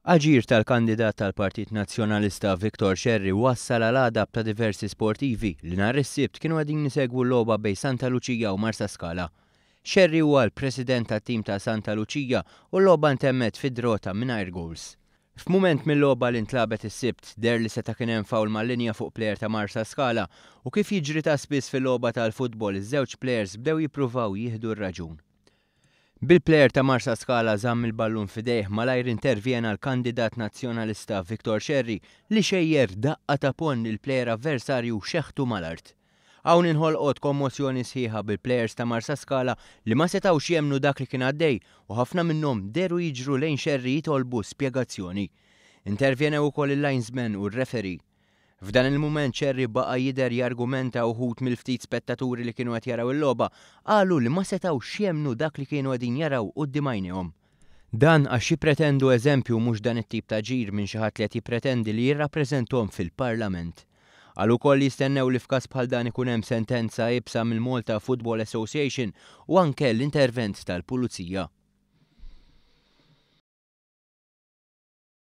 Aġir tal-kandidat tal-Partit Nazzjonalista Victor Scerri wassal għal għadab ta' diversi sportivi li nhar is-Sibt kienu qegħdin isegwu l-logħba bejn Santa Lucia u Marsaskala. Scerri huwa l-President tat-tim ta' Santa Lucia u l-logħba ntemmet fi draw ta' mingħajr goals. F'mument mill-logħba li ntlagħbet is-Sibt deher li seta' kien hemm foul mal-linja fuq plejer ta' Marsaskala u kif jiġri ta' spiss fil-logħba tal-futbol iż-żewġ plejers bdew jippruvaw jieħdu r-raġun. Bil-plejer ta' Marsaskala żamm il-ballun f'idejh malajr intervjena l-kandidat Nazzjonalista Victor Scerri li xejjer daqqa ta' ponn lill-plejer avversarju xeħtu mal-art. Hawn inħolqot kommossjoni sħiħa bil-plejers ta' Marsaskala li ma setgħux jemmnu dak li kien għaddej u ħafna minnhom dehru jiġru lejn Scerri jitolbu spjegazzjoni. Intervjenew ukoll il-linesman u r-referee. F'dan il-mument Scerri baqa' jidher jargumenta uħud mill-ftit spettaturi li kienu qed jaraw il-logħba qalu li ma setgħux jemmnu dak li kienu qegħdin jaraw quddiem għajnejhom. Dan għax jippretendu eżempju mhux dan it-tip ta' ġir minn xi ħadd li qed jippretendi li jirrappreżenthom fil-Parlament. Qalu wkoll li jistennew li f'każ bħal dan ikun hemm sentenza iebsa mill-Malta Football Association u anke l-intervent tal-Pulizija.